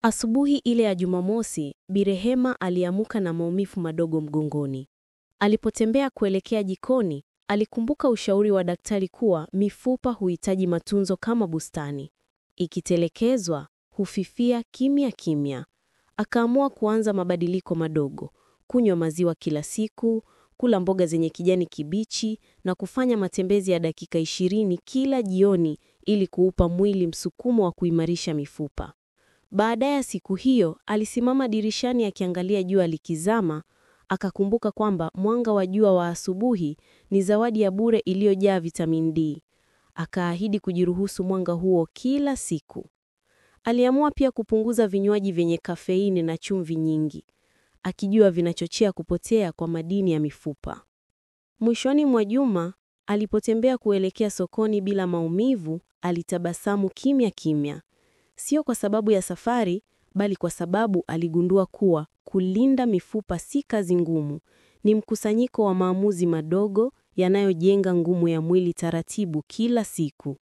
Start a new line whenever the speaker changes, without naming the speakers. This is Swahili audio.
Asubuhi ile ya Jumamosi, Bi Rehema aliamka na maumivu madogo mgongoni. Alipotembea kuelekea jikoni, alikumbuka ushauri wa daktari kuwa mifupa huhitaji matunzo kama bustani. Ikitelekezwa, hufifia kimya kimya. Akaamua kuanza mabadiliko madogo: kunywa maziwa kila siku, kula mboga zenye kijani kibichi na kufanya matembezi ya dakika 20 kila jioni ili kuupa mwili msukumo wa kuimarisha mifupa. Baada ya siku hiyo, alisimama dirishani akiangalia jua likizama, akakumbuka kwamba mwanga wa jua wa asubuhi ni zawadi ya bure iliyojaa vitamin D. Akaahidi kujiruhusu mwanga huo kila siku. Aliamua pia kupunguza vinywaji vyenye kafeini na chumvi nyingi, akijua vinachochea kupotea kwa madini ya mifupa. Mwishoni mwa juma, alipotembea kuelekea sokoni bila maumivu, alitabasamu kimya kimya. Sio kwa sababu ya safari, bali kwa sababu aligundua kuwa kulinda mifupa si kazi ngumu, ni mkusanyiko wa maamuzi madogo yanayojenga nguvu ya mwili taratibu kila siku.